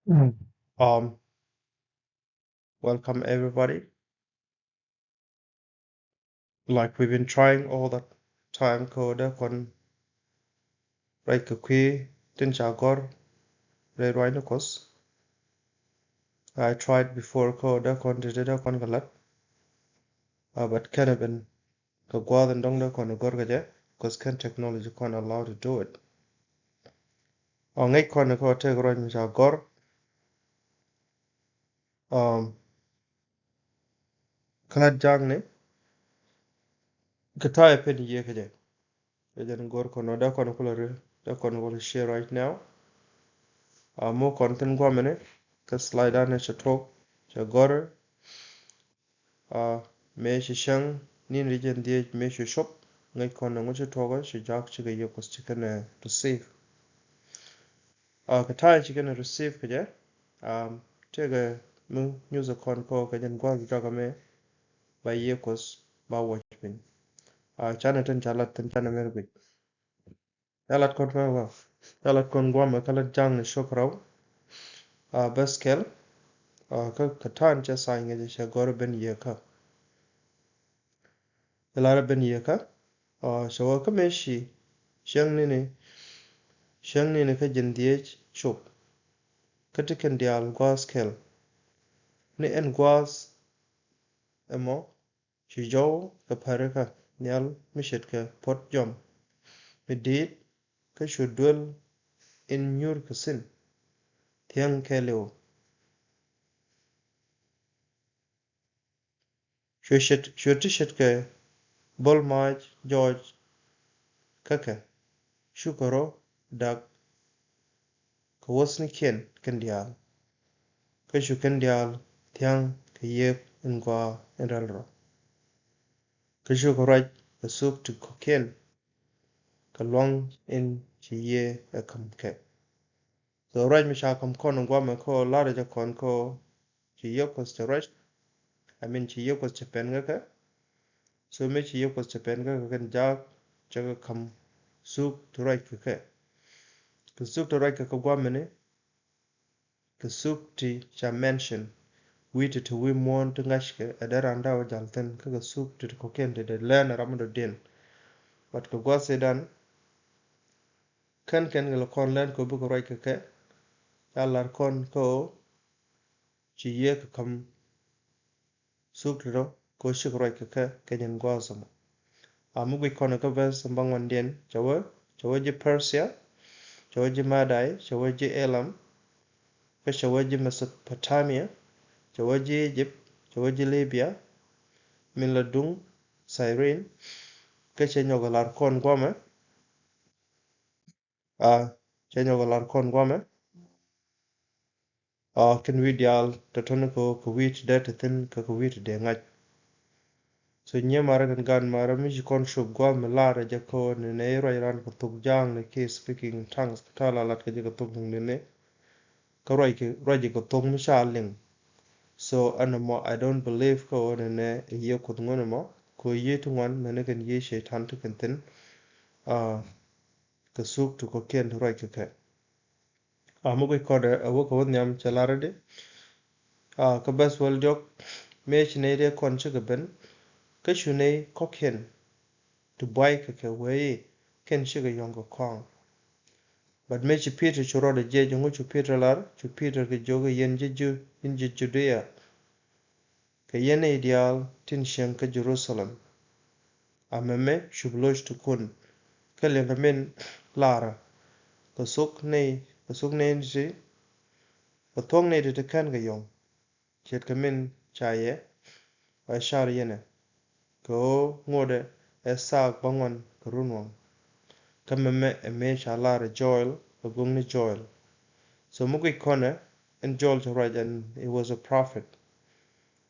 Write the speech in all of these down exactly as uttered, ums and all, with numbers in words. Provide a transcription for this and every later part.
Um, welcome everybody. Like we've been trying all that time kä dee kɔn ruac kɛ kui̱ tin ca gɔ̱r rɛy ruacni Kuɔth. I tried before kä dee kɔn ti dee kɔn kɛ lat. Uh, but kɛn ɛ ben kɛ gua̱a̱th in dɔ̱ŋ dee kɔn gɔ̱r kɛ jɛ, 'cause kɛn technology kɔn allow to do it. Ɔ ŋäc kɔn kɛ ɔ tëëkɛ ruac mi ca gɔ̱r. Um, kä lat ja̱a̱kni kɛ ta̱a̱ ɛ pen yiëë kä jɛ. Kɛ jɛn go̱r kɔn ɔ dee kɔn kulɛ ri dee kɔn kulɛ share right now. Uh, muk kɔn thin guamini kä slide dan cɛ tuɔk cɛ gɔ̱r. Uh, mëë ci cäŋ ni̱n ri jɛn dhiec mëë ci cop ŋäc kɔn ɛŋu ci tuɔkä ci ja̱a̱k cikɛ yio̱k Kuɔth ci kɛn ɛ receive. Uh, kɛ ta̱a̱ ci kɛn ɛ receive kɛ jɛ. Um, tëëkɛ mi nyuthɛ kɔn kɔ kɛ jɛn gua̱a̱th jakä mëë ba yiëë Kuɔth ba wuɔc piny. Uh, canɛ tin ca lat thin canɛ mɛr guic. Ca lat kɔn mɛ wa ca lat kɔn guamɛ kä lat ja̱a̱kni cok rɛw. Uh, bäth kɛl. Uh, kä kɛ ta̱a̱ cɛ tha̱a̱ny ŋäcɛ cɛ gɔ̱r ben yiëë kä. Cɛ lar ben yiëë kä. Uh, cɛ wä kä mëë ci cäŋ ni̱ni cäŋ ni̱ni kä jɛn dhiec cop. Kä ti kɛn diaal gua̱a̱th kɛl ni ɛn gua̱a̱th ɛmɔ ci jɔw kɛ pärikä nhial mi ce̱tkɛ puɔ̱t jɔm mi di̱i̱t kä cu duel in nyuur kɛ thi̱n thiäŋ kɛɛliw. Cuɛ ce̱t cuɛ ti ce̱tkɛ bo̱l mac jɔɔc kä kɛ cukɛ rɔ dak kɛ wuɔ̱thnikiɛn kɛn diaal. Kä cu kɛn diaal thia̱ŋ kɛ yiëëk in gɔaa in rɛl rɔ. Kä cukɛ ruac kɛ thuk ti kɔ̱kiɛn kɛ lua̱ŋ in ci yiëë ɛ ka̱m kɛ. So ruac mi ca ka̱m kɔn in guamɛ kä lar jɛ kɔn kä ci yiëë Kuɔth cɛ ruac. I mean ci yiëë Kuɔth cɛ pɛn kä kɛ. So mëë ci yiëë Kuɔth cɛ pɛn kä kɛ kɛn jaak cɛ kɛ ka̱m thuk ti ruac kɛ kɛ. Kɛ thuk ti ruac kɛ kɛ guamɛ ni kɛ thuk ti ca mention wi̱i̱ ti ti wi̱i̱ muɔ̱ɔ̱n ti ŋa̱ckɛ ɛ dee randa wä jal thi̱n kä kɛ thuk ti ti kɔ̱kiɛn ti dee lɛn ɛ ram mi dɔ̱diɛn. But kɛ gua̱thidan kɛn kɛn kɛ lɛ kɔn lɛn kɛ bikɛ ruac kɛ kɛ ca lar kɔn kä ɣöö ci yiëë kɛ ka̱m thuk ti rɔ kɛ ɣöö cikɛ ruac kɛ kɛ kɛ nyin gua̱a̱th ɛmɔ. A mi guic kɔn kä bäth ɛn bäŋuandiɛn cɛ wee cɛ wee ji̱ Persia, cɛ wee ji̱ Madai, cɛ wee ji̱ Elam, kä cɛ wee ji̱ Mesopotamia, cɛ wee ji̱ Egypt, cɛ wee ji̱ Libya, min la duŋ Cyrene, kä cɛ nyɔk ɛ lar kɔn guamɛ. A cɛ nyɔk ɛ lar kɔn guamɛ. A kɛn wi̱i̱ diaal tɔ̱tɔ̱ni kɛ kɛ wi̱i̱ ti dee te thi̱n kä kɛ wi̱i̱ ti dee ŋa̱c. So nyie marä kɛn gan marä mi ci kɔn cop gua̱a̱th mi lar ɛ jɛ kɛ ni nɛ i̱ ruac ran kɛ thok ja̱a̱ŋ ni ki speaking in tongues kɛ ta̱a̱ la lat kɛ jɛ kɛ thok ni̱ni. Kä ruac kɛ ruac kɛ thok mi ca liŋ. So ɛn ɛmɔ I don't believe kä ɣöö ni nɛ i̱ yiëë Kuoth ŋun ɛmɔ kɛ ɣöö yiëë ti ŋuan mɛni kɛn yiëë cɛy-tan ti kɛn thi̱n. A kɛ thuk ti kɔ̱kiɛn ti ruac kɛ kɛ. A mi guic kɔn ɛ wä kɛ wä nhiam cɛ lar i̱di. A kä bäth wäl diɔk mëë ci nɛy dee kɔn cikɛ ben kä cu nɛy kɔ̱kiɛn ti buay kɛ kɛ wee i̱ kɛn cikɛ yɔ̱ŋ kɛ kɔaŋ. But mëë ci Peter cu rɔɔdɛ jiɛc ɛŋu cu Peter lar cu Peter kɛ jiök i̱ yɛn ji̱ Ju- yɛn ji̱ Judia. Kɛ yɛn nɛy diaal tin cieŋ kä Jerusalem. A mɛmɛ cup loc ti kun kä liɛŋkɛ min larä kɛ thok nɛy kɛ thok nɛy ti kɛ thuɔ̱k nɛy ti ti kän kɛ yɔ̱ŋ. Ce̱tkɛ min ca yɛ ɛ car yɛnɛ kɛ ɣöö ŋotdɛ ɛ thaak bäŋuan kɛ runwaŋ. Kä mɛmɛ ɛ mëë ca lar ɛ Joel ɛ gokni Joel. So mi guic kɔnɛ ɛn Joel cɛ ruac ɛn he was a prophet.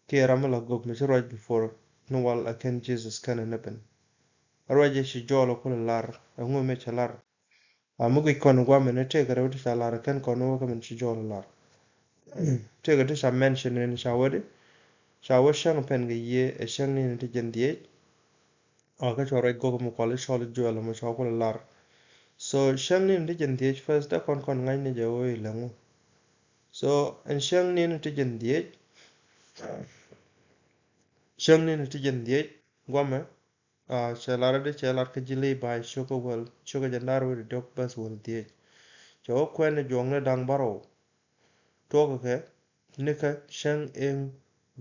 Kiɛ ram mi la gök mi ci ruac before ni wal a kɛn Jesus kɛnɛ ni ben. A ruac ɛ ci Joel a kulɛ lar ɛŋu mi cɛ lar. A mi guic kɔn guamɛ ni tëëkɛ rɛw ti ca lar kɛn kɔn wä kä min ci Joel a lar. Tëëkɛ ti ca mention ni ca wä di ca wä cäŋ pɛn kɛ yiëë ɛ cäŋ ni ni ti jɛn dhiec. A kä cua ruac gök mi kual i̱ cɔl i̱ Joel mi cua kulɛ lar. So cäŋ ni ni ti jɛn dhiec first dee kɔn kɔn ŋa̱c ni jɛ wä i̱ lɛ ŋu. So ɛn cäŋ ni̱n ti jɛn dhieec, cäŋ ni̱n ti jɛn dhieec guamɛ, ah, cɛ lar di cɛ lar kä ji̱ Lebi cio̱kä wäl, cio̱kä jɛn da̱ŋ rɛw wi̱cdɛ diɔ̱k bäth wäl dhieec. Cɛ wä kuɛn ni juɔ̱ŋni da̱ŋ bärɔw. Tuɔkä kɛ ni kä cäŋ in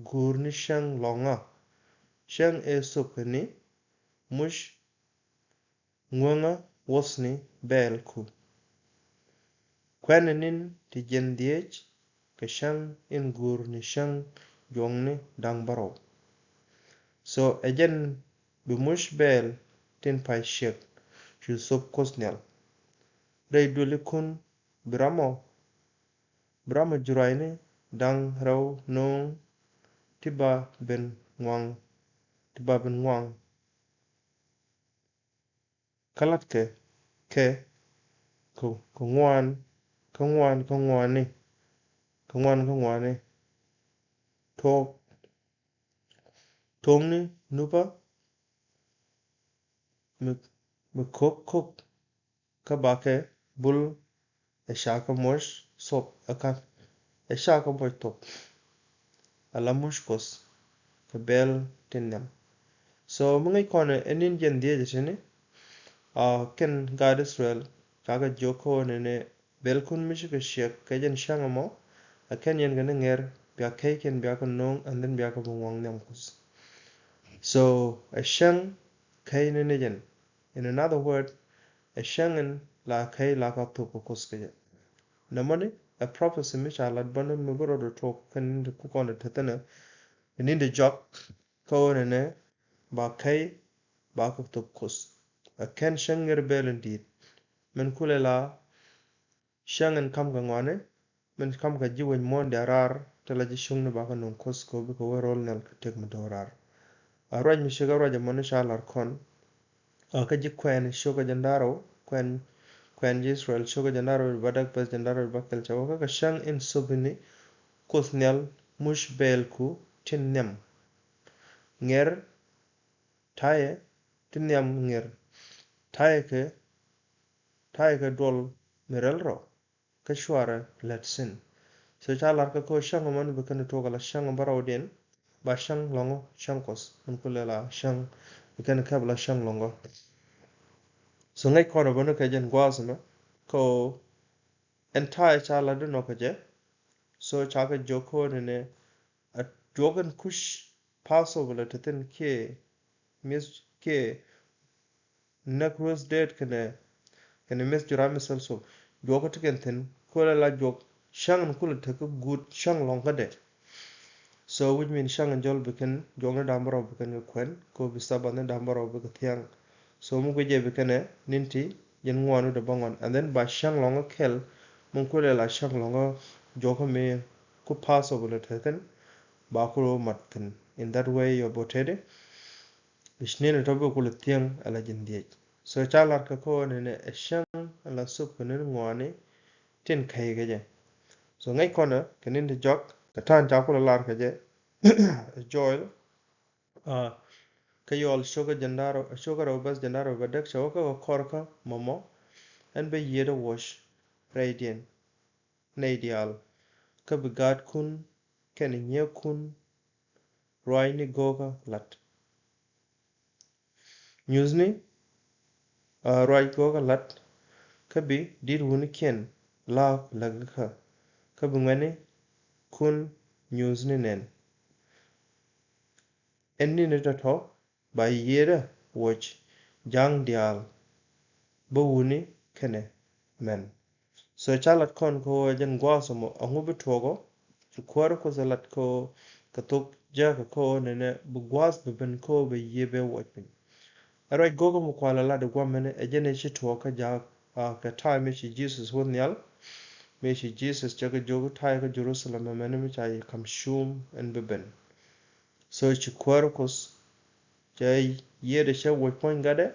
guur ni cäŋ lɔ̱ŋä. Cäŋ ëë thop kɛ ni muc ŋuäŋä wuɔ̱thni bɛɛl ku. Kuɛn ni̱n ti jɛn dhieec kɛ cäŋ in guur ni cäŋ juɔ̱ŋni da̱ŋ bärɔw. So ɛ jɛn bi muc bɛɛl tin pay ciek cu thop Kuoth Nhial. Rɛy duelikun bi ram ɔ, bi ram ɔ juray ni da̱ŋ rɛw no̱o̱ŋ ti ba ben ŋuaŋ, ti ba ben ŋuaŋ. Kä latkɛ kɛ, kɛ, kɛ ŋuan, kä ŋuan, kä ŋuani, kä ŋuan, kä ŋuani. Tuɔk, tuɔkni nupä mi, mi ko̱k ko̱k kä bakɛ bul ɛ ca kɛ moc thop ɛ ka̱n, ɛ ca kɛ moc thop. Ala muc Kuɔth kɛ bɛl tin nhiam. So mi ŋäc kɔn ɛ ni̱n jɛn dhieec ɛ tini, a kɛn gaat Israel ca kɛ jiök kä ɣöö nɛnɛ bɛlkun mi ci kɛ ciɛk kɛ jɛn cäŋ ɛmɔ, a kɛn yɛn kɛ ni ŋɛr bia kɛy kɛn bia kɛ no̱o̱ŋ and then bia kɛ bi ŋuɔ̱ŋ nhiam Kuɔth. So ɛ cäŋ kɛy ni ni jɛn. In another word, ɛ cäŋ in la kɛy la ka thop kɛ Kuoth kɛ jɛ. Nɛmɔni ɛ prophecy mi ca lat bäni mi bi rɔɔdɛ tuɔk kɛ ni̱n ti kukɔn ti tethinɛ, kɛ ni̱n ti jɔak kä ɣöö nɛnɛ ba kɛy ba kɛ thop Kuoth. Ɛ kɛn cäŋ ŋer bɛl in di̱i̱t. Min kulɛ la cäŋ in ka̱m kɛ ŋɔaani, min ka̱m kɛ ji̱ wec muɔ̱ɔ̱n diaal raar, ti la ji̱ cuŋni bakɛ nöŋ Kuoth kɛ ɣöö bikɛ wä ro̱l nhial kɛ tëk mi do̱raar. A ruac mi cikɛ ruac ɛmɔni ca lar kɔn, a kä ji̱ kuɛɛni cio̱kä jɛn da̱ŋ rɛw, kuɛn, kuɛn ji̱ Israel cio̱kä jɛn da̱ŋ rɛw wi̱cdɛ bädäk bäth jɛn da̱ŋ rɛw wi̱cdɛ bäkɛl, cɛ wä kä kɛ cäŋ in thop ni Kuoth Nhial muc bɛɛlku tin nhiam. Ŋer tayɛ, tin nhiam ŋer tayɛ kɛ, tayɛ kɛ duɔl mi rɛl rɔ kä cuarɛ lät thi̱n. So ca lar kä kä cäŋ ɛmɔni bi kɛn tuɔk ala cäŋ bärɔwdiɛn, ba cäŋ lɔ̱ŋä cäŋ Kuɔth, min kulɛ la cäŋ, bi kɛn kɛp la cäŋ lɔ̱ŋä. So ŋäc kɔn ɛ bäni kɛ jɛn gua̱a̱th ɛmɛ kä ɣöö ɛn tayɛ ca lat di nɔ kɛ jɛ. So ca kɛ jiök kä ɣöö nɛnɛ a juɔk in kuc Passover la te thi̱n kiɛ mi̱eth kiɛ näk rueth deet kɛnɛ, kɛnɛ mi̱eth juray mi thil thop. Juɔk kä ti kɛn thi̱n kulɛ la juɔk cäŋ in kulɛ te kä guut cäŋ lɔ̱ŋ kädɛ. So which mean cäŋ in jɔl bi kɛn juɔk ni da̱ŋ bärɔw bi kɛn kɛ kuɛn, kɛ ɣöö bi Sabbath ni da̱ŋ bärɔw bikɛ thia̱ŋ. So mi guic jɛ bi kɛnɛ ni̱n ti jɛn ŋuan wi̱cdɛ bäŋuan. And then ba cäŋ lɔ̱ŋä kɛl, min kulɛ la cäŋ lɔ̱ŋä juɔk kä mi ku Passover la te thi̱n, ba ku rɔ mat thi̱n. In that way yɔ botedi, bi ci ni̱n tɔ bi kulɛ thia̱ŋ ala jɛn dhieec. So ca lar kä kä ɣöö nɛnɛ ɛ cäŋ ala thop kɛ ni̱n ŋɔaani tin kɛy kɛ jɛ. So ŋäc kɔn ɛ kɛ ni̱n ti jɔak kɛ ta̱a̱n ca kulɛ lar kɛ jɛ, Joel, ah, kä Yɔɔl cio̱kä jɛn da̱ŋ rɛw, cio̱kä rɛw bäth jɛn da̱ŋ rɛw wi̱cdɛ bädäk, cɛ wä kä kɛ kɔr kä mɔmɔ, ɛn bä yiëëdä wuɔc rɛydiɛn nɛy diaal, kä bi gaatkun kɛnɛ nyiëëkun ruaacni go̱o̱kä la̱t. Nyuthni, ah, ruac go̱o̱kä la̱t, kä bi di̱t wutnikiɛn la̱a̱k lätkä, kä bi ŋuɛ̈tnikun nyuthni nɛn. Ɛn ni̱ni tɔ̱tɔ̱ ba yiëëdä wuɔc ja̱a̱ŋ diaal bä wuni kɛnɛ män. So ca lat kɔn kä ɣöö jɛn gua̱a̱th ɛmɔ ɛŋu bi tuɔɔk ɔ? Ci kuäär Kuoth ɛ lat kä ɣöö kɛ thok jääkä kä ɣöö nɛnɛ bi gua̱a̱th bi ben kä ɣöö bɛ yiëë bɛ wuɔc piny. Ɛ ruac go̱o̱kä mi kualɛ lat ɛ gua̱a̱th mɛnɛ ɛ jɛn ɛ ci tuɔɔk kä ja̱a̱k, ah, kɛ ta̱a̱ mi ci Jesus wä nhial. Mi ci Jesus cɛ kɛ jiök ta̱a̱ kä Jerusalem ɛmɛni mi ca yi ka̱m cuum ɛn bi ben. So ci kuäär Kuoth cɛ yiëëdɛ cɛ wuɔc puɔ̱ny gatdɛ,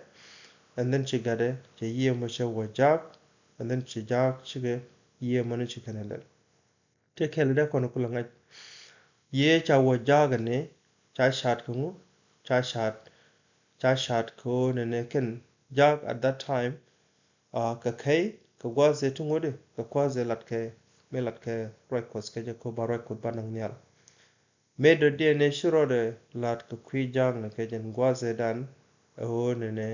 and then ci gatdɛ cɛ yiëë mɔ cɛ wuɔc ja̱a̱k, and then ci ja̱a̱k cikɛ yiëë mɔni ci kɛn ɛ lɛl. Tëë kɛl dee kɔn kulɛ ŋa̱c. Yiëë ca wuɔc ja̱a̱k ɛnɛ ca ca̱a̱t kɛ ŋu? Ca ca̱a̱t, ca ca̱a̱t kɛ ɣöö nɛnɛ kɛn ja̱a̱k at that time, ah, kɛ kɛy, kɛ gua̱a̱th ëë ti ŋuɔ̱t i̱, kɛ gua̱a̱th ëë lat kɛ mi lat kɛ ruac Kuɔth kɛ jɛ ko ba ruac Kuɔth ba naŋ nhial. Mëë dɔ̱diɛn ëë ci rɔɔdɛ la̱t kɛ kui̱ ja̱a̱kni kɛ jɛn gua̱a̱th ëëdan, ɛ ɣöö nɛnɛ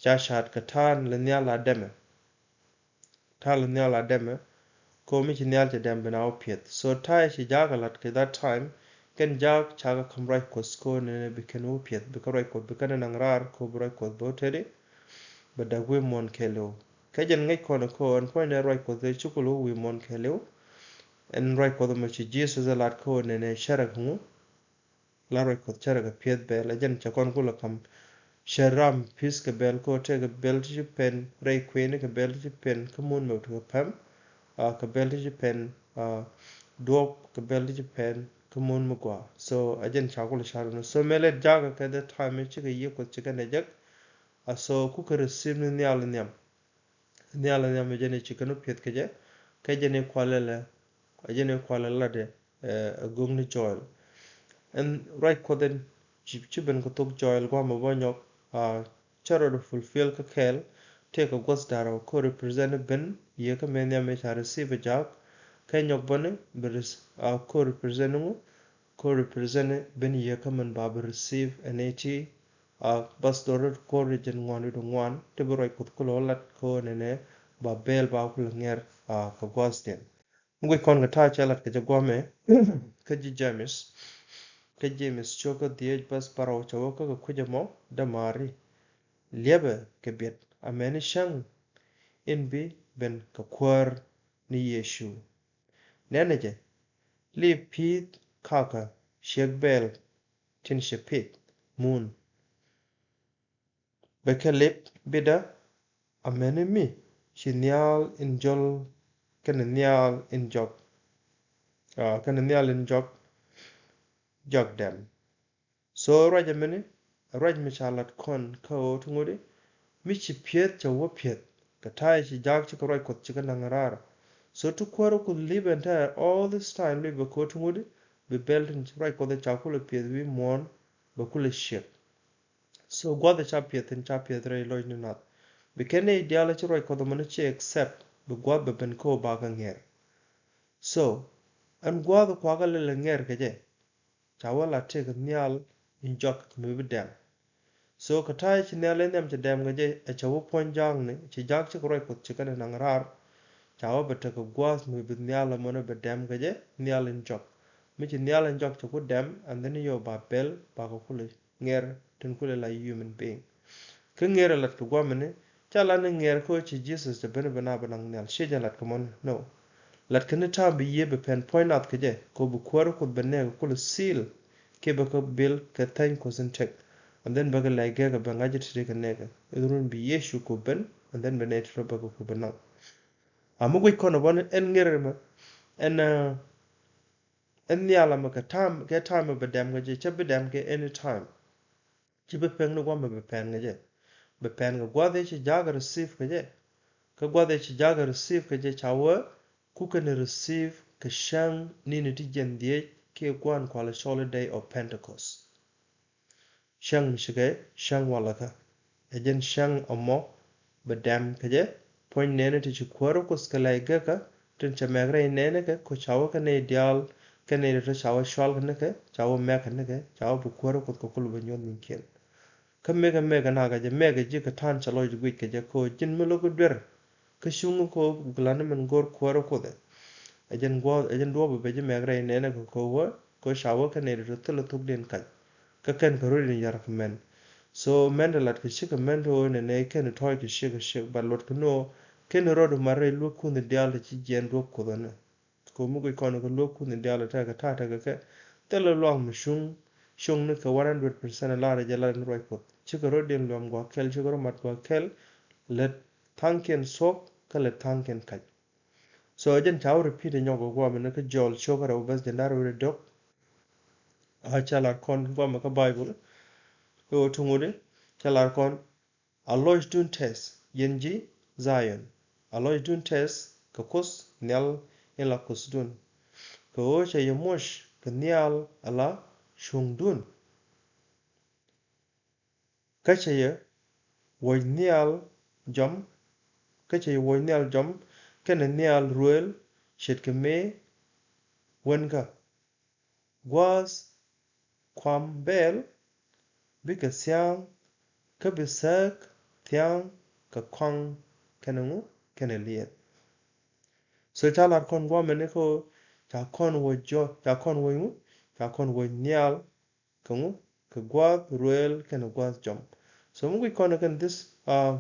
ca ca̱a̱t kɛ ta̱a̱n lɛ nhial a dɛmɛ. Ta̱a̱n lɛ nhial a dɛmɛ, ko mi ci nhial cɛ dɛm bi na wä piɛth. So ta̱a̱ ci ja̱a̱k a la̱t kɛ that time, kɛn ja̱a̱k cakɛ ka̱m ruac Kuɔth ko nɛnɛ bi kɛn wä piɛth, bi kɛn ruac Kuɔth, bi kɛn naŋ raar ko bi ruac Kuɔth bi wä teti, bɛ däk wi̱i̱ muɔ̱ɔ̱n kɛɛliw. Kɛ jɛn ŋäc kɔn ko ɛn puɔ̱nydɛ ruac Kuɔth ëë cukulu wi̱i̱ muɔ̱ɔ̱n kɛɛliw. Ɛn ruac Kuɔth ɛmɔ ci Jesus ɛ lat ko nɛnɛ cärɛ kɛ ŋu. La ruac Kuɔth cärɛ kɛ piɛth bɛl, ɛ jɛn cɛ kɔn kulɛ ka̱m cär ram pi̱th kɛ bɛl ko tëë kɛ bɛl ti ci pɛn rɛy kuëëni kɛ bɛl ti ci pɛn kä mun mɛ ti kɛ pɛm, a, kɛ bɛl ti ci pɛn, a, duɔ̱ɔ̱p kɛ bɛl ti ci pɛn kä mun mi gɔaa. So ɛ jɛn ca kulɛ car ni. So mëë lɛ ja̱a̱kɛ kɛ the time mi cikɛ Yiëë Kuɔth cikɛ nɛ jek, a, so kukɛ receive ni nhial nhiam. Nhial nhiam ɛ jɛn i̱ ci kɛn wä piɛth kɛ jɛ, kɛ jɛn i̱ kualɛ lɛ, ɛ jɛn i̱ kualɛ latdɛ, ɛ, ɛ gök ni Joel. Ɛn ruac Kuɔth ɛn ci, ci ben kɛ thok Joel gua̱a̱mɛ bä nyɔk, a, cä rɔɔdɛ fulfill kä kɛɛl, tëë kɛ gua̱th da̱rɛ ko represent ben Yiëë kä mëë nhiam mi ca receive ɛ ja̱a̱k, kɛ nyɔk bäni bi rec-, a, ko represent ŋu, ko represent ben Yiëë kä min ba bi receive ɛ nɛy ti, a, bäth dɔ̱r rɛw kuɔr jɛn ŋuan wi̱cdɛ ŋuan, ti bi ruac Kuɔth kulɛ wä lat ko nɛnɛ ba bɛl ba kulɛ ŋɛr, a, kɛ gua̱thdiɛn. Mi guic kɔn kɛ ta̱a̱ cɛ lat kɛ jɛ gua̱a̱mɛ, kä ji̱ James, kä James cio̱kä dhieec bäth bärɔw cɛ wä kä kɛ kui̱c ɛmɔ, dämaari, liɛpɛ kɛ biɛt, amäni cäŋ in bi ben kɛ Kuäär ni Yecu. Nɛnɛ jɛ, lip pi̱i̱th kakä ciek bɛl tin cɛ pith mun. Bɛ kɛ lip bitdä amäni mi ci nhial in jɔl kɛnɛ nhial in jɔk, a, kɛnɛ nhial in jɔk, jɔk dɛm. So ruac ɛmɛni, ruac mi ca lat kɔn kä ɣöö ti ŋut i̱ mi ci piɛth cɛ wä piɛth kɛ ta̱a̱ ci ja̱a̱k cikɛ ruac Kuɔth cikɛ naŋ raar. So ti Kuäär Kuɔth live entire all this time, live bɛ kä ɣöö ti ŋut i̱ bi bɛl tin ci ruac Kuɔth ca kulɛ piɛth wi̱i̱ muɔ̱ɔ̱n, bɛ kulɛ ciek. So gua̱th ca piɛth in ca piɛth rɛy lɔc ni nath. Bi kɛn nɛy diaal ci ruac Kuɔth ɛmɔ ni ci accept, bi gua̱th bɛ ben kä ɣöö bakɛ ŋɛr. So ɛn gua̱th kuakä lɛl ɛ ŋɛr kɛ jɛ, ca wä la tëëkɛ nhial in jɔak mi bi dɛm. So kɛ ta̱a̱ ci nhial in nhiam cɛ dɛm kɛ jɛ, ɛ cɛ wä puɔ̱ny ja̱a̱kni, ci ja̱a̱k cikɛ ruac Kuɔth cikɛ ni naŋ raar. Ca wä bɛ tekɛ gua̱a̱th mi bi nhial ɛmɔni bɛ dɛm kɛ jɛ, nhial in jɔak. Mi ci nhial in jɔak cɛ ku dɛm, and then yɔ ba bɛl, bakɛ kulɛ ŋɛr tin kulɛ la human being. Kä ŋɛr ɛ lat kɛ guamɛni, ca lat ni ŋɛr kä ci Jesus cɛ ben ben a bɛ naŋ nhial, ciɛ jɛ lat kɛ mɔni, no. Lat kɛ ni ta̱a̱ bi Yiëë bɛ pɛn puɔ̱ny nath kɛ jɛ, kɛ bi Kuäär Kuoth bɛ nɛɛkɛ kulɛ seal, kiɛ bɛ kɛ bil kɛ thɛny Kuoth in tëk. And then bɛ kɛ lɛy gɛkɛ bɛ ŋa̱c i̱ ti̱ti̱ kɛ nɛɛkɛ. I̱ run bi Yecu ku ben, and then bɛ nɛy ti rɔ bɛ kɛ ku bɛ naŋ. A mi guic kɔn ɛ bɔni ɛn ŋɛr ɛmɛ, ɛn, uh, ɛn nhial ɛmɛ kɛ ta̱a̱m, kɛ ta̱a̱m ɛ bɛ dɛm kɛ jɛ, cä bi dɛm kɛ any time. Ci bi pek ni guamɛ bi pɛn kɛ jɛ. Bi pɛn kɛ gua̱th ëë ci ja̱a̱k receive kɛ jɛ. Kä gua̱th ëë ci ja̱a̱k receive kɛ jɛ ca wee kukɛ ni receive kɛ cäŋ ni̱ni ti jiɛn dhieec kiɛ gua̱n kualɛ cɔl i̱ day of Pentecost. Cäŋ mi cikɛ cäŋ walakä. Ɛ jɛn cäŋ ɛmɔ bɛ dɛm kɛ jɛ, puɔ̱ny nɛɛni ti ci Kuäär Kuoth kɛ lɛy gekä, tin cɛ mɛk rɛy nɛɛni kɛ, kɛ ca wä kɛ nɛy diaal, kɛ nɛy ti ca wä cual kɛ nikɛ, ca wä mɛk kɛ nikɛ, ca wä bi Kuäär Kuoth kɛ kul bɛ nyuɔth nyinykiɛn. Kä mekɛ mekɛ nakɛ jɛ, mekɛ ji̱ kɛ ta̱a̱n cɛ lɔc guic kɛ jɛ kɛ ɣöö ji̱n mi lo̱k i̱ duer. Kä cuŋ kɛ ɣöö glan ni min go̱r Kuäär Kuoth ɛ. Ɛ jɛn guɔ, ɛ jɛn duɔ̱ɔ̱p bɛ ji̱ mɛk rɛy nɛɛni kɛ kɛ ɣöö, kɛ ɣöö ca wä kɛ nɛy ti thilɛ thukdiɛn kac. Kä kɛn kɛ rɔ̱diɛn yar kɛ mɛn. So mɛn ti lat kɛ cikɛ mɛn ti ɣöö nɛnɛ kɛn tɔ̱ɔ̱c kɛ ciek kɛ ciek, but luɔt kɛ ni ɣöö kɛn rɔ̱du mat rɛy luäk kunh diaal ti ci jiɛɛn duɔ̱ɔ̱p Kuoth ɛnɛ. Kɛ ɣöö mi guic kɔn kɛ luäk kunh diaal tɛkɛ ta̱a̱ tɛkɛ kɛ thilɛ luaŋ mi cuŋ, cuŋ ni kɛ one hundred percent lar jɛ lar ni ruac Kuoth. Cikɛ rɔ̱diɛn luam gua̱a̱k kɛl, cikɛ rɔ mat gua̱a̱k kɛl, lät tha̱a̱ŋkiɛn thuɔ̱k, kä lät tha̱a̱ŋkiɛn kac. So jɛn ca wä repeat nyɔk kɛ guamɛ ni kä Joel cio̱kä rɛw bäth jɛn da̱r wi̱cdɛ diɔ̱k. A ca lar kɔn guamɛ kä Bible. Kɛ ɣöö tuŋ wut i̱ ca lar kɔn, a lɔcdun tɛth, yɛn ji̱ Zion. A lɔcdun tɛth kɛ Kuoth nhial in la Kuothdun. Kɛ ɣöö cɛ yɛ moc kɛ nhial ala cuŋdun. Kä cɛ yɛ wuɔc nhial jɔm, kä cɛ yɛ wuɔc nhial jɔm kɛnɛ nhial ruëël ce̱tkɛ mëë wänkä. Gua̱a̱th kuam bɛl bikɛ thia̱a̱ŋ, kä bi thääk thia̱a̱ŋ kɛ kɔaŋ kɛnɛ ŋu, kɛnɛ liɛth. So ca lar kɔn guamɛ ni kä ca kɔn wä jɔ, ca kɔn wä ŋu, ca kɔn wä nhial kɛ ŋu, kɛ gua̱a̱th ruëël kɛnɛ gua̱a̱th jɔm. So mi guic kɔn kɛn this, uh,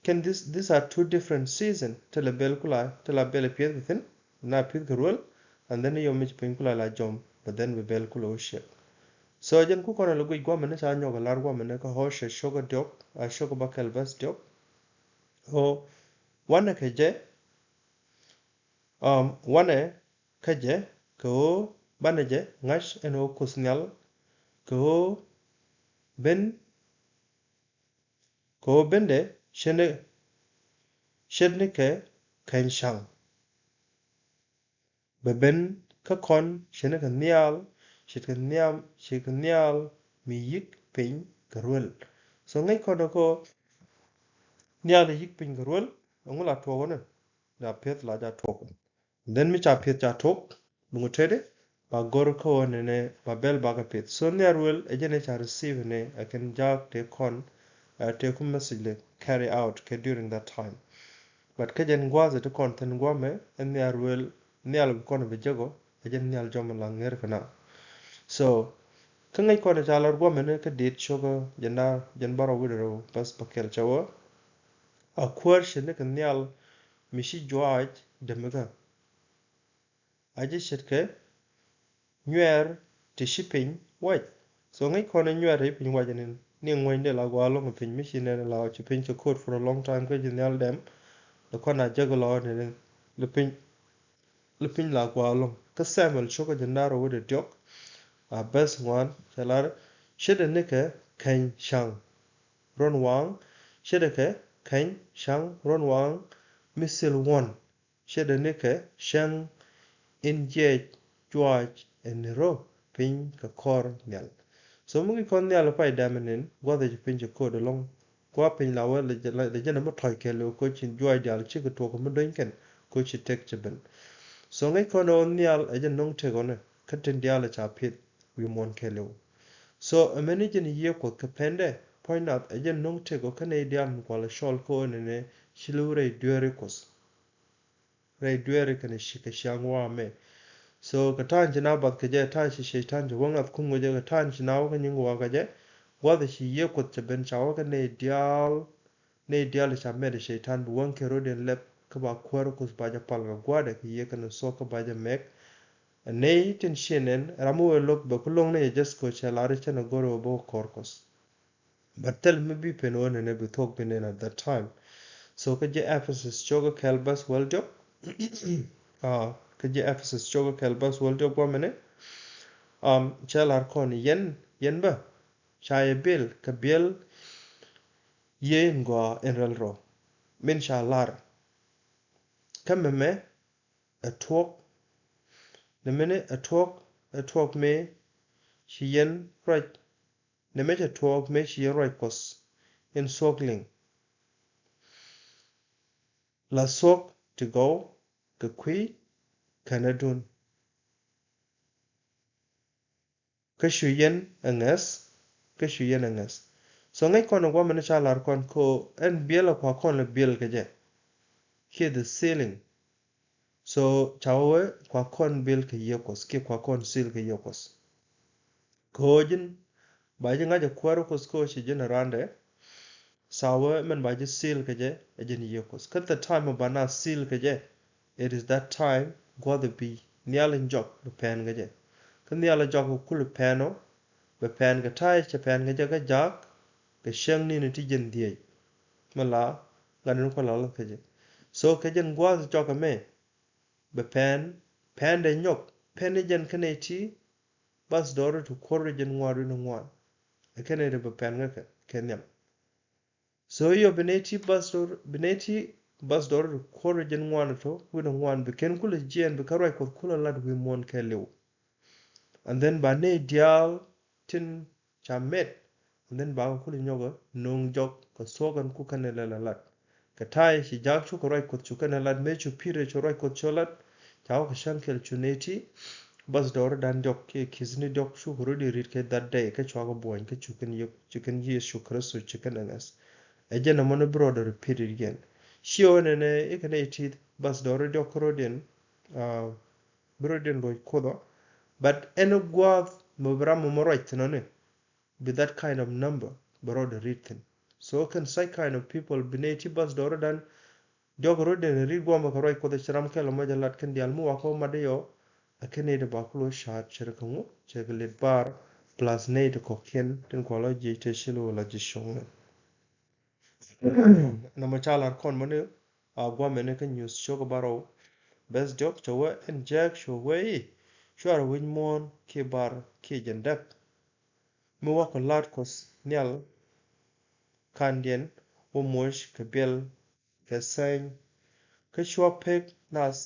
kɛn this, these are two different season. Ti la bɛl kula, ti la bɛl piɛth kɛ thi̱n, na pi̱th kɛ ruëël, and then yom mi ci piny kula la jɔm, but then bi bɛl kula wä ciek. So jɛn ku kɔn la guic guamɛ ni ca nyɔk lar guamɛ ni kä Hosea cio̱kä diɔk, a cio̱kä bäkɛl bäth diɔk. Ɣöö wanɛ kɛ jɛ, um, wanɛ kä jɛ kɛ ɣöö banɛ jɛ ŋa̱c ɛn ɣöö Kuoth Nhial, kɛ ɣöö ben, kɛ ɣöö bendɛ ce̱tni, ce̱tni kɛ kɛny ca̱ŋ. Bɛ ben kä kɔn ce̱tni kɛ nhial, ce̱tkɛ nhiam, ce̱tkɛ nhial mi yi̱k piny kɛ ruël. So ŋäc kɔn ɛ kä nhial yi̱k piny kɛ ruël, ɛŋu la tuɔk ɣän ɛ? La piɛth la ja tuɔk. Then mi ca piɛth ca tuɔk, bi ŋu tëëdɛ, ba gör kä ɣän ɛnɛ, ba bɛl bakɛ piɛth. So nhial ruël ɛ jɛn ɛ ca receive ɛnɛ, ɛ kɛn jaak tëë kɔn, ɛ tëë ku message lɛ carry out kɛ during that time. But kä jɛn gua̱a̱th ɛ ti kɔn thi̱n guamɛ, ɛ nhial ruël, nhial bi kɔn bi jek ɔ, ɛ jɛn nhial jɔm la ŋer kɛ na. So kä ŋäc kɔn ca lar guamɛ ni kä Diit cio̱kä jɛn da̱ŋ, jɛn bärɔw wi̱cdɛ rɛw bäth bäkɛl cɛ wä. A kuäär ce̱tni kɛ nhial mi ci juaac dämikä. A jɛ ce̱tkɛ nyuɛɛr ti ci piny wac. So ŋäc kɔn ɛ nyuɛɛr ti ci piny wac ni, ni ŋuɔ̱cni la gɔaa ɛlɔ̱ŋ piny mi ci nɛn la ci piny cɛ ko̱o̱t for a long time kä ji̱ nhial dɛm. Lɛ kɔn a jek lɔ ni, lɛ piny, lɛ piny la gɔaa ɛlɔ̱ŋ. Kä Samuel cio̱kä jɛn da̱ŋ rɛw wi̱cdɛ diɔk, a bäth ŋuan, cɛ lar, ce̱tdɛ ni kɛ kɛny ca̱ŋ ruɔ̱n waŋ, ce̱tdɛ kɛ kɛny ca̱ŋ ruɔ̱n waŋ mi thil wuɔ̱n. Ce̱tdɛ ni kɛ cäŋ in jiɛc juaac ɛn ni rɔ piny kɛ kɔr nhial. So mi guic kɔn nhial pay dɛmɛ ni gua̱th ɛ ci piny cɛ ko̱o̱t ɛlɔ̱ŋ. Gua̱a̱th piny la wä lɛ jɛn, lɛ jɛn ɛmɛ tɔ̱c kɛɛliw ko̱ ci juaac diaal cikɛ tuɔk mi do̱ny kɛn ko̱ ci tëk cɛ ben. So ŋäc kɔn ɣöö nhial ɛ jɛn no̱ŋ tëk ɣɔnɛ kä tin diaal ɛ ca piɛth wi̱i̱ muɔ̱ɔ̱n kɛɛliw. So ɛmɛni jɛn yiëë Kuɔth kɛ pɛndɛ puɔ̱ny nath ɛ jɛn no̱ŋ tëk ɣɔnɛ kä nɛy diaal mi kualɛ cɔl kä ɣöö nɛnɛ ci li̱w rɛy dueeri Kuɔth. Rɛy dueeri kɛnɛ ci kɛ ciaŋ wa̱a̱ mɛ. So kɛ ta̱a̱ ci na bath kɛ jɛ, ta̱a̱ ci Cɛy-tan ci wä ŋa̱th kum kɛ jɛ, kɛ ta̱a̱ ci na wä kä nyiŋ wa̱a̱ kɛ jɛ, gua̱th ci yiëë Kuɔth cɛ ben ca wä kä nɛy diaal, nɛy diaal ca mɛt Cɛy-tan bi wäŋ kɛ rɔ̱diɛn lɛp kä ba kuäär Kuɔth ba jɛ pal kɛ gua̱a̱dɛ kɛ yiëë kɛnɛ thuɔ̱k kä ba jɛ mɛk. Ɛ nɛy tin ciɛ nɛn, ram mi wëë lo̱k bɛ ku lo̱ŋ ni jɛ jɛth kɛ cɛ lar cɛn ɛ go̱r ɛ wä bä kɛ kɔr Kuɔth. But thil mi bi pen ɣöö nɛnɛ bi thuɔ̱k bi nɛn at that time. So kä ji̱ Ephesus cio̱kä kɛl bäth wäl diɔk. Ah, kä ji̱ Ephesus cio̱kä kɛl bäth wäl diɔk guamɛ ni. Um, cɛ lar kɔn yɛn, yɛn bä ca yɛ bil kɛ biɛl yiëë in gɔaa in rɛl rɔ. Min ca lar. Kä mɛmɛ ɛ tuɔk. Nɛmɛni ɛ tuɔk, ɛ tuɔk mëë ci yɛn ruac. Nɛmɛ cɛ tuɔɔk mëë ci yɛn ruac Kuɔth in thuɔ̱k liŋ. La thuɔ̱k ti gɔw kɛ kui̱ kɛnɛ duun. Kä cu yɛn ɛ ŋäth, kä cu yɛn ɛ ŋäth. So ŋäc kɔn ɛ guamɛ ni ca lar kɔn ko ɛn biɛl ɛ kua kɔn lɛ biɛl kɛ jɛ. Kiɛ the sealing. So ca wee kua kɔn bil kɛ yiëë Kuɔth kiɛ kua kɔn seal kɛ yiëë Kuɔth. Kɛ ɣöö ji̱n ba ji̱ ŋa̱c ɛ kuäär Kuɔth kä ɣöö ci ji̱n ɛ randɛ. Ca wee mɛn ba ji̱ seal kɛ jɛ ɛ ji̱n yiëë Kuɔth. Kä the time ba na seal kɛ jɛ, it is that time gua̱th bi nhial in jɔk bi pɛn kɛ jɛ. Kä nhial in jɔk bi kul pɛn ɔ, bi pɛn kɛ ta̱a̱ cɛ pɛn kɛ jɛ kä jaak, kɛ cäŋ ni̱ni ti ji̱n dhieec. Mi la ŋa̱t in kual a lath kä jɛ. So kɛ jɛn gua̱a̱th cɔk ɛmɛ bɛ pɛn, pɛn dee nyɔk, pɛn ni jɛn kɛnɛ ti bath dɔɔri ti kuɔr jɛn ŋuan wi̱ni ŋuan. Ɛ kɛnɛ ti bɛ pɛn kä kɛ, kɛ nhiam. So yɔ bi nɛ ti bath dɔɔri, bi nɛ ti bath dɔɔri ti kuɔr jɛn ŋuan tɔ wi̱ni ŋuan bi kɛn kulɛ jiɛn bi kä ruac Kuɔth kulɛ lat wi̱i̱ muɔ̱ɔ̱n kɛɛliw. And then ba nɛy diaal tin ca mɛt, and then bakɛ kulɛ nyɔkɛ no̱o̱ŋ jɔk kɛ thuɔ̱k ɛn ku kɛnɛ lɛl a lat. Kɛ ta̱a̱ ci jaak cukɛ ruac Kuɔth cu kɛnɛ lat, mëë cu Pi̱tɛr cu ruac Kuɔth cu lat, Ca wä kɛ cäŋ kɛl cu nɛy ti bäth dɔɔri dan diɔk kiɛ ki̱thni diɔk cukɛ rɔ di rit kɛ that day kä cua kɛ buɔ̱ny kä cu kɛn yio̱k, cu kɛn Yecu Kritho cu kɛn ɛ ŋäth. Ɛ jɛn ɛmɔ ni bi rɔɔdɛ repeated again. Ciɛ wä nɛnɛ i̱ kɛ nɛy ti bäth dɔɔri diɔk kä rɔɔdiɛn, ah, bi rɔɔdiɛn luɔc Kuoth ɔ. But ɛn gua̱a̱th mɔ bi ram mɔ mɔ ruac thi̱n ɔ ni bi that kind of number bɛ rɔɔdɛ rit thi̱n. So kɛn such kind of people bi nɛy ti bäth dɔɔri dan diɔk rɔɔdɛ ni rit guamɛ kɛ ruac Kuɔth ɛ ci ram kɛl mɔ jɛ lat kɛn diaal mi wakɔ mat yɔ. Ɛ kɛn nɛy ti ba kulɔ ca̱a̱t cɛ rɛ kɛ ŋu cɛ kɛ lit bar plus nɛy ti kɔ̱kiɛn tin kualɔ jiɛc te ci lo la ji̱ cuŋ ni. Nɔmɔ ca lar kɔn mɔ ni a guamɛ ni kä nyuth cok bar rɔw. Beth diɔk cɛ wee ɛn jɛɛk cu wee i̱ cuarɛ wi̱c muɔ̱ɔ̱n kiɛ bar kiɛ jɛn dɛp. Mi wakɔ la̱t Kuɔth nhial kandiɛn wä moc kɛ biɛl kɛ sɛny. Kä cua pek nath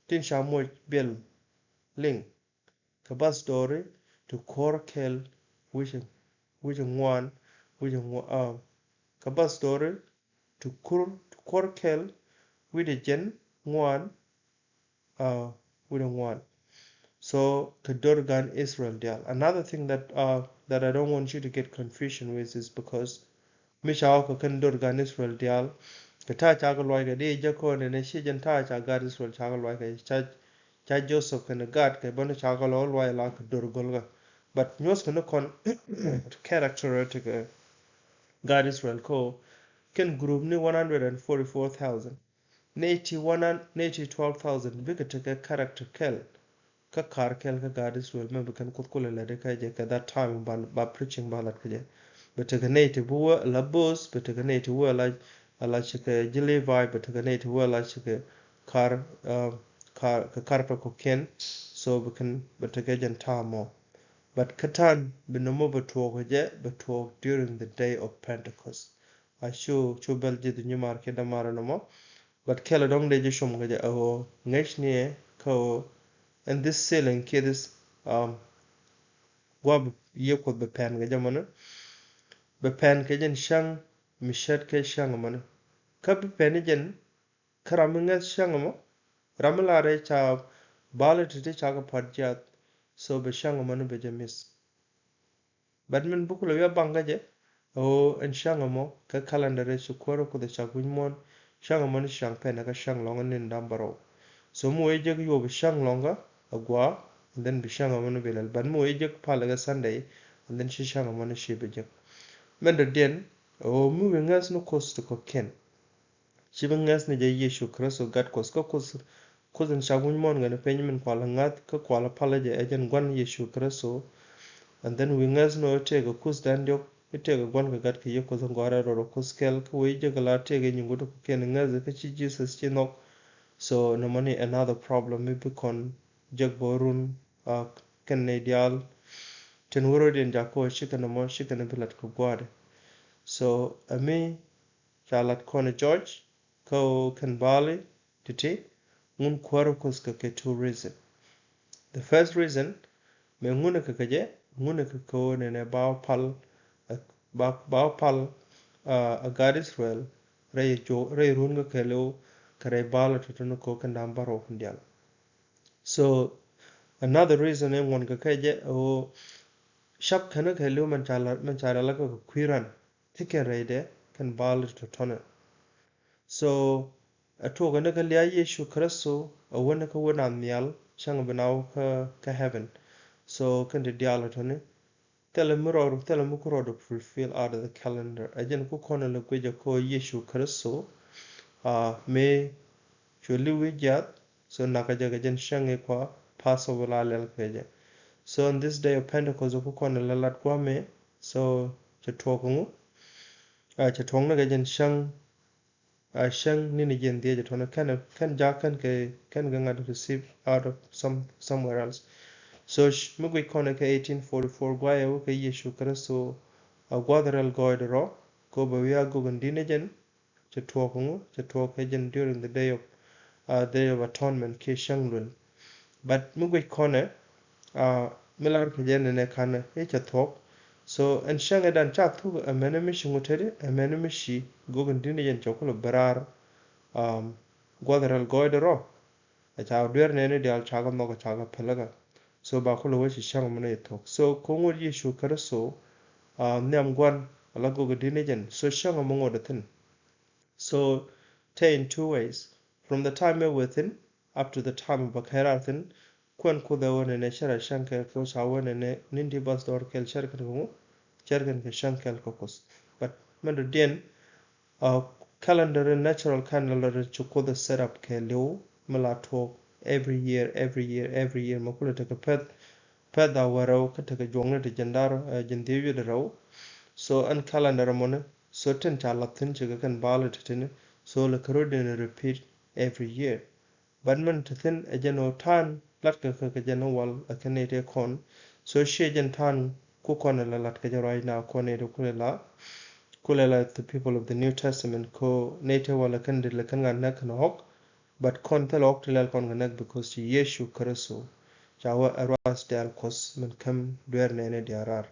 tin ca moc biɛl liŋ. Kɛ bäth dɔɔri ti kuɔr kɛl wi̱c wi̱c ŋuan wi̱c ŋuan, ah, kɛ bäth dɔɔri ti kur ti kuɔr kɛl wi̱c jɛn ŋuan, ah, wi̱c ŋuan. So kɛ dör gan Israel diaal. Another thing that, uh, that I don't want you to get confusion with is because mi ca wä kɛ kɛn dör gan Israel diaal kɛ ta̱a̱ ca kɛ luac kɛ di jɛ kɔn nɛ nɛ ci jɛn ta̱a̱ ca gat Israel ca kɛ luac kɛ ca ca Joseph kɛn gat kɛ bäni ca kɛ lɔ luac la kɛ dör gol kɛ. But nyuɔth kɛn kɔn character ti kɛ gat Israel ko kɛn group ni one hundred and forty-four thousand. Nɛy ti one hundred, nɛy ti twelve thousand bikɛ tekɛ character kɛl. Kä kar kɛl kä gaat Israel mɛ bi kɛn Kuoth kulɛ lɛ di kä jɛ kɛ that time ba, ba preaching ba lat kä jɛ. Bi tekɛ nɛy ti bi wä la both, bi tekɛ nɛy ti wä la, la cikɛ ji̱ Levi, bi tekɛ nɛy ti wä la cikɛ kar, uh, kar, kɛ kar pɛ kɔkiɛn. So bi kɛn, bi tekɛ jɛn time mɔ. But kä tan bi nɔmɔ bi tuɔɔk kɛ jɛ, bi tuɔɔk during the day of Pentecost. A cu, cu bɛl ji̱th nyimar kiɛ dämar nɔmɔ. But kɛl dɔ̱ŋ dee ji̱ cum kɛ jɛ a ɣöö ŋäcni ɛ kä ɣöö ɛn this sealing kiɛ this, um, gua̱a̱p yiëë Kuoth bi pɛn kɛ jɛ mɔni. Bi pɛn kɛ jɛn cäŋ mi cät kɛ cäŋ mɔni. Kä bi pɛn i̱ jɛn kä ram mi ŋäth cäŋ mɔ, ram mi lar rɛy ca bal ti̱ti̱ ca kɛ pa̱t jiath. So bi cäŋ mɔni bi jɛ miss. But min buk lɛ wi̱i̱ a baŋ kä jɛ, ɣöö ɛn cäŋ ɛmɔ kɛ calendar ɛ ci kuäärä Kuoth ɛ cak wi̱c muɔ̱ɔ̱n, cäŋ ɛmɔ ni cäŋ pɛn ɛ kä cäŋ lɔ̱ŋ ɛ ni̱n da̱ŋ bärɔw. So mi wee jek yuɔp cäŋ lɔ̱ŋ kä a gua̱a̱, and then bi cäŋ ɛmɔ ni bi lɛl. But mi wee jek pal ɛ kɛ Sunday, and then ci cäŋ ɛmɔ ni ci bi jek. Mɛn dɔ̱diɛn, ɣöö mi wee ŋäth ni Kuoth ti kɔ̱kiɛn. Ci bi ŋäth ni jɛ Yecu Kritho gat Kuɔth kä Kuoth, Kuoth in ca wi̱ny muɔ̱ɔ̱n ŋäni piny min kual ŋa̱th kä kual palä jɛ ɛ jɛn gua̱n Yecu Kritho. And then wi̱i̱ ŋäth ni ɣöö tëëkɛ Kuoth dan diɔ̱k i̱ tëëkɛ gua̱n kɛ gat kɛ Yiëë Kuoth in gɔaa rɛl rɔ Kuoth kɛl kä wee jek la tëëkɛ nyiŋ wut kɔ̱kiɛn ŋäth kä ci Jesus ci nhɔk. So nɔmɔni another problem mi bi kɔn jek bä run, uh, kɛn nɛy diaal. Tin wä rɔ̱diɛn jakä ɣöö cikɛ nɔmɔ cikɛ ni bi lat kɛ gua̱a̱dɛ. So ɛmi ca lat kɔn ɛ George kä ɣöö kɛn bali ti̱ti̱ ŋun kuäärä Kuoth kɛ kɛ two reason. The first reason, mɛ ŋun ɛ kɛ kɛ jɛ, ŋun ɛ kɛ kɛ ɣöö nɛnɛ ba wä pal, ba, ba wä pal, uh, a gaat Israel rɛy jo, rɛy run kä kɛɛliw kɛ rɛy bali tɔ̱tɔ̱ni kɛ ɣöö kɛn da̱ŋ bärɔw kɛn diaal. So another reason ɛ ŋuɔn kɛ kɛ jɛ ɣöö cak kɛn kɛɛliw mɛn ca la, mɛn ca la kɛ kɛ kui̱ ran. Ti kɛn rɛydɛ kɛn bal ti tɔ̱tɔ̱nɛ. So ɛ tuɔk ɛn kä lia̱a̱ Yecu Kritho ɛ wä ni kä wä nath nhial cäŋ bi na wä kä, kä heaven. So kɛn ti diaal tɔ̱tɔ̱ni thilɛ mi rɔɔd, thilɛ mi ku rɔɔd fulfill out of the calendar. Ɛ jɛn ku kɔn lɛ guic ɛ kɔ Yecu Kritho, ah, mëë cu li̱w i̱ jiath. So nakä jɛ kɛ jɛn cäŋ i̱ kua Passover la lɛl kɛ jɛ. So on this day of Pentecost ku kɔn lɛ lat guamɛ. So cɛ tuɔk ŋu, ah, cɛ tuɔk ni kɛ jɛn cäŋ, ah, cäŋ ni ni jɛn dhiec tɔnɛ kɛn, kɛn jak kɛn kɛ, kɛn kɛ ŋa̱t receive out of some, somewhere else. So mi guic kɔn kɛ eighteen forty-four guayɛ wä kɛ Yecu Kritho a gua̱th rɛl gɔɔydɛ rɔ kɛ bɛ wi̱i̱ a gök in di̱n jɛn. Cɛ tuɔɔk ŋu, cɛ tuɔɔk kɛ jɛn during the day of, uh, day of atonement kiɛ cäŋ luel. But mi guic kɔnɛ, uh, mi lar kɛ jɛ nɛnɛ kanɛ i̱ cɛ thuɔ̱k. So ɛn cäŋ ɛ dan ca thuk ɛmɛnɛ mi ci ŋu teti, ɛmɛnɛ mi ci gök in di̱n jɛn cɛ kulɛ bɛ raar, um, gua̱th rɛl gɔɔydɛ rɔ. Ca duer nɛni diaal ca kɛ nhɔk, ca kɛ pälikä. So ba kulɛ wä ci cäŋ mi ni thuɔ̱k. So kä ŋot Yecu Kritho, uh, nhiam gua̱n ala gök di̱t ni jɛn. So cäŋ mi ŋot thi̱n. So te in two ways. From the time mi wee thi̱n up to the time ba kɛ raar thi̱n, kuɛn Kuoth ɛ wä nɛnɛ cɛ rɛ cäŋ kɛɛl kɛ ca wä nɛnɛ ni̱n ti bath dɔɔr kɛɛl cɛ rɛ kɛn kɛ ŋu, cɛ rɛ kɛn kɛ cäŋ kɛɛl kɛ Kuoth. But mɛn dɔ̱diɛn, uh, calendar in, natural calendar in ci Kuoth ɛ set up kɛɛliw mi la tuɔɔk every year, every year, every year. Mi kulɛ tekɛ pɛth, pɛth a wä rɛw kä tekɛ juɔkni ti jiɛn da̱ŋ, uh, jiɛn dhieec wi̱cdɛ rɛw. So ɛn calendar mɔni, so tin ca lath thi̱n cikɛ kɛn bal ti tini. So lɛ kɛ rot in repeat every year. But min te thi̱n ɛ jɛn ɣöö ta̱a̱n latkɛ kɛ kɛ jɛn wal ɛ kɛ nɛy tëë kɔn. So ciɛ jɛn ta̱a̱n ku kɔn ɛ la latkɛ jɛ right now kɔn nɛy tëë kulɛ la, kulɛ la the people of the New Testament ko nɛy tëë wal ɛ kɛn dee lɛ kɛn ŋa̱n näk kɛn ɣɔ̱k. But kɔn thilɛ ɣɔ̱k ti lɛl kɔn kɛ näk because ci Yecu Kritho ca wä ɛ ruath dɛl Kuɔth min käm dueer nɛɛni diaal raar.